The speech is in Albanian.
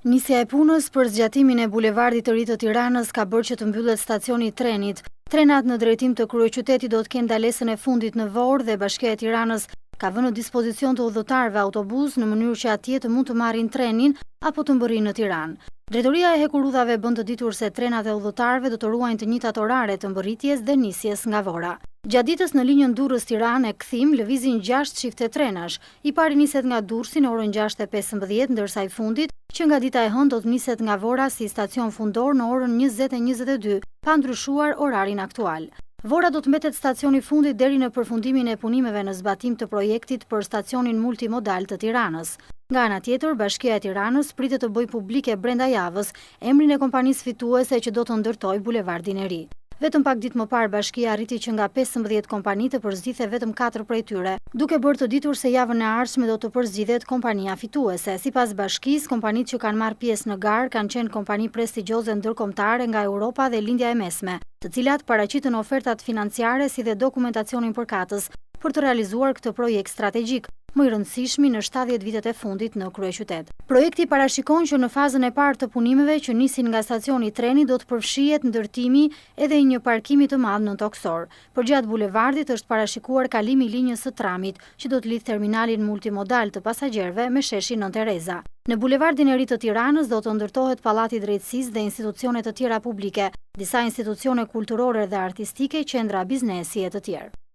Nisja e punës për zgjatimin e bulevardit të ri të Tiranës ka bërë që të mbyllet stacioni i trenit. Trenat në drejtim të kryeqytetit do të kenë ndalesën e fundit në Vorë dhe Bashkia e Tiranës ka vënë në dispozicion të udhëtarëve autobuzë në mënyrë që atje të mund të marrin trenin apo të mbërrijnë në Tiranë. Drejtoria e Hekurudhave bën të ditur se trenat e udhëtarëve do të ruajnë të njëjtat orare të mbërritjes dhe nisjes nga Vora. Gjatë ditës në linjën Durrës-Tiranë e kthim lëvizin 6 çifte trenash. I pari niset nga Durrësi në orën 6:15, ndërsa i fundit, që nga dita e hënë do të niset nga Vora si stacion fundor në orën 20:22, pa ndryshuar orarin aktual. Vora do të mbetet stacioni i fundit deri në përfundimin e punimeve në zbatim të projektit për stacionin multimodal të Tiranës. Nga ana tjetër, Bashkia e Tiranës pritet të bëjë publike brenda javës emrin e kompanisë fituese që do të ndërtojë bulevardin e ri. Vetëm pak ditë më parë bashkia arriti që nga 15 kompani të përzgjidhte vetëm 4 prej tyre, duke bërë të ditur se javën e ardhshme do të përzgjidhet kompania fituese. Sipas bashkisë, kompanitë që kanë marrë pjesë në garë kanë qenë kompani prestigjioze ndërkombëtare nga Europa dhe Lindja e Mesme, të cilat paraqitën ofertat financiare si dhe dokumentacionin përkatës për të realizuar këtë projekt strategjik, më i rëndësishmi në 70 vitet e fundit në kryeqytet. Projekti parashikon që në fazën e parë të punimeve që nisin nga stacioni i trenit do të përfshihet ndërtimi edhe i një parkimi të madh nëntokësor. Përgjatë bulevardit është parashikuar kalimi i linjës së tramit, që do të lidh terminalin multimodal të pasagjerëve me sheshin Nënë Tereza. Në bulevardin e ri të Tiranës do të ndërtohet Pallati i Drejtësisë dhe institucione të tjera publike, disa institucione kulturore dhe artistike, qendra biznesi e të tjerë.